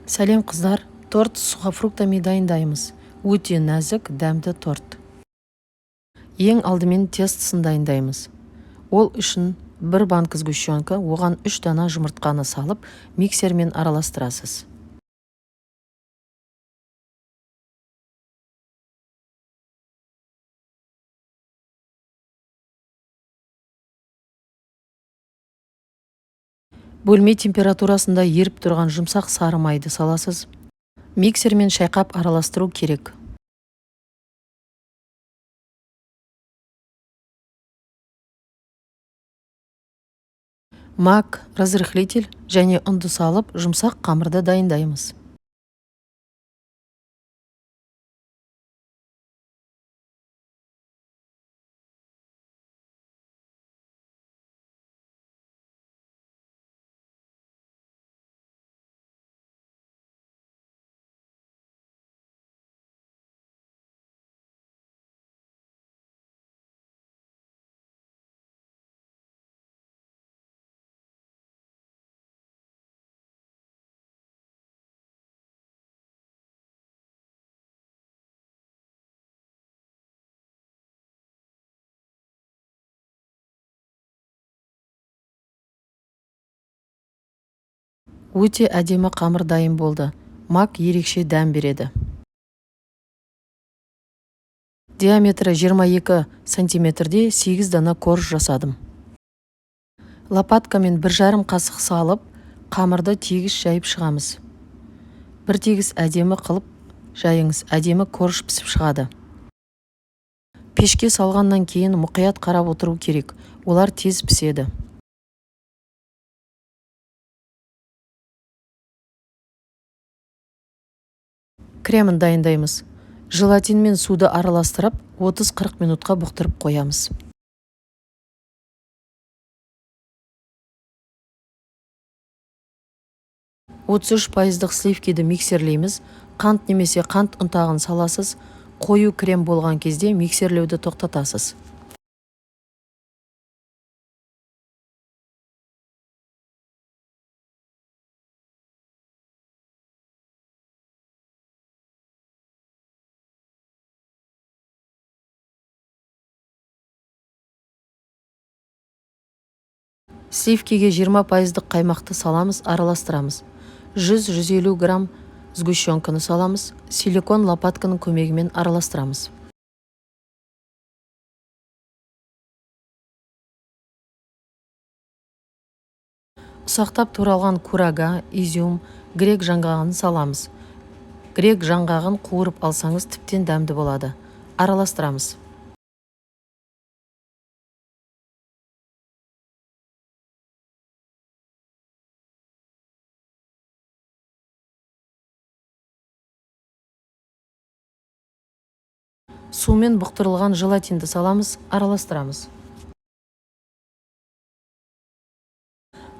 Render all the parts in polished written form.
Сәлем, қыздар! Торт с сухофруктами дайындаймыз. Өте нәзік, дәмді торт. Ең алдымен тестосын дайындаймыз. Ол үшін бір банка сгущенка, оған үш дана жұмыртқаны салып, миксермен араластырасыз. Бөлме температурасында еріп тұрған жұмсақ сары майды саласыз. Миксермен шайқап араластыру керек. Мак, разрыхлитель және ұнды салып, жұмсақ қамырды дайындаймыз. Өте әдемі қамыр дайын болды. Мак ерекше дәм береді. Диаметрі 22 сантиметрде 8 дана корж жасадым. Лопаткамен 1,5 қасық салып, қамырды тегіс жайып шығамыз. Бір тегіс әдемі қылып жайыңыз, әдемі корж пісіп шығады. Пешке салғаннан кейін мұқият қарап отыру керек, олар тез піседі. Кремін дайындаймыз. Желатин мен суды араластырып, 30-40 минутқа бұқтырып қоямыз. 33%-дық сливкиді миксерлейміз. Қант немесе қант ұнтағын саласыз. Қою крем болған кезде миксерлеуді тоқтатасыз. Сливкиге 20%-дық қаймақты саламыз, араластырамыз. 100-150 грамм сгущенканы саламыз, силикон лопатканың көмегімен араластырамыз. Ұсақтап туралған курага, изюм, грек жаңғағын саламыз. Грек жаңғағын қуырып алсаңыз, тіптен дәмді болады. Араластырамыз. Сумен бұқтырылған желатинді саламыз, араластырамыз.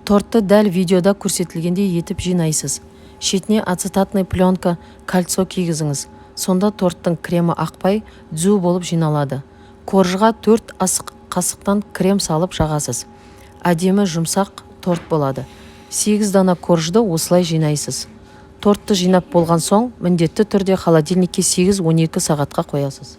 Тортты дәл видеода көрсетілгендей етіп жинайсыз. Шетіне ацетатный пленка, кольцо кигізіңіз. Сонда торттың кремі ақпай, түзу болып жиналады. Коржға 4 ас қасықтан крем салып жағасыз. Әдемі жұмсақ торт болады. 8 дана коржды осылай жинайсыз. Тортты жинап болған соң, міндетті түрде холодильникке 8-12 сағатқа қоясыз.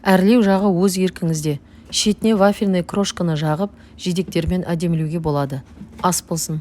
Әрлеу жағы өз еркіңізде. Шетіне вафельный крошканы жағып, жидектермен әдемілеуге болады. Ас болсын!